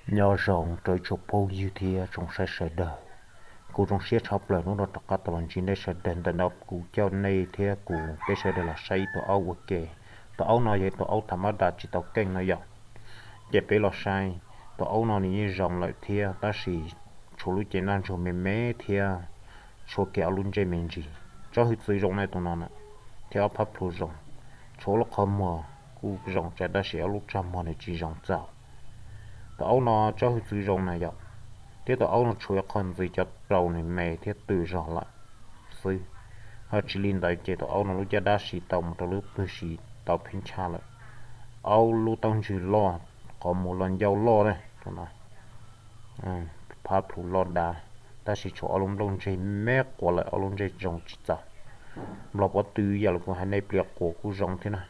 Nyob zoo rau ib tsoom phooj ywg thiab tsoom saib sawv daws. Kuv zoo siab tshaj plaws hnub no rov qab tau los ntsib nej sawv daws ntawm no kuv coj nej thiab kuv peb sawv daws los saib ib tug aub ua ke. Tus aub no yog tus aub tham mab das tsis tau keej no yom. Ces peb los saib, tus aub no nws yeej zoo lawm thiab tab sis tshuav lub cev ntaj ntsug me me thiab tshuav kiag ob lub ntsej me ntsis. Tsob hwj txwv zoo na tus no na, thiab ob phab plhu zoo. Tshuav ob lub qhov muag kuj zoo tsav tab sis ob lub tsag muag nws tsis zoo txaus. Tus aub no tsob hwj txwv zoo na yom, thiab tus aub no tshuav ib qho ntxiv cov rau nws me thiab tw zog lawm xwb. Ho tsis li ntawd ces tus aub no lub caj dab siv tau mus rau lub twg siv tau pheeb tshaj lawm. Aub lub taub ntswg loj, qhov muag los ncau loj na, phab plhu loj dav, tab sis tshuav ob lub nplooj ntseg me quas lawm, ob lub ntsej zoo tsis txaus. Nplog pob tw yam li kuv hais nej pliag quas kuj zoo thiab na,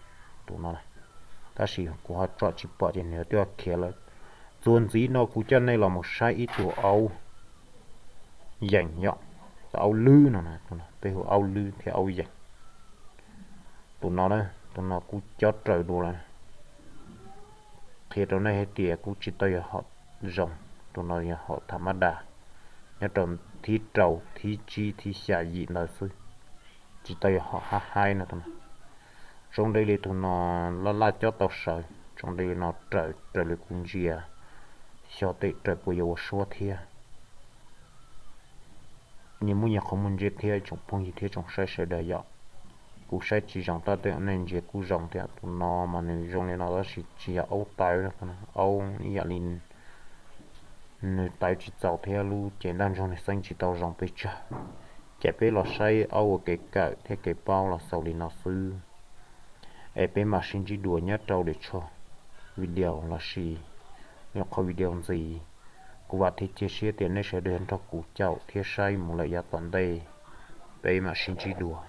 tus no. Tab sis kuv ho tsom tsis pom ces nws twb khiav lawm. Txuas ntxiv no kuv coj nej los mus saib ib tug aub yees yom, tus aub lwb no, peb hu aub lwb thiab aub yees. Tus no, tus no kuj cob raws dua lawm. Qhia rau nej hais tias kuj tsis tau yog hom zoo, tus no yog hom tham mab das, nyob rau thib rau thib tsib thib xya yim ntawd xwb, tsis tau yog hom hab haib no. Zoo nkaus li tus no laj laj cob tau sawv, zoo nkaus li no raws, raws li kuv ntsia xyov tes raws puas yuav ua suab thiab. Nyias muaj nyias qhov muag ntsia thiab tsoom phooj ywg thiab tsoom saib sawv daws yom. Kuv saib tsis zoo tab sis nej ntsia kuj zoo thiab. Tus no mas nws zoo li no tab sis tsis yog aub tawv, aub ib yam li nws tawv tsis txaus thiab lub cev ntaj ntsug nws xeeb tsis tau zoo pes tsawg. Ces peb los saib aub ua kev kawm thiab kev paub los xaus li no xwb. Es peb mam sib ntsib dua nyob rau lwm tsho video lossis lwm qhov video ntxiv. Kuv vam thiab cia siab tias nej sawv daws nrog kuv caum thiab saib mus lawm yav tom ntej. Peb mam sib ntsib dua.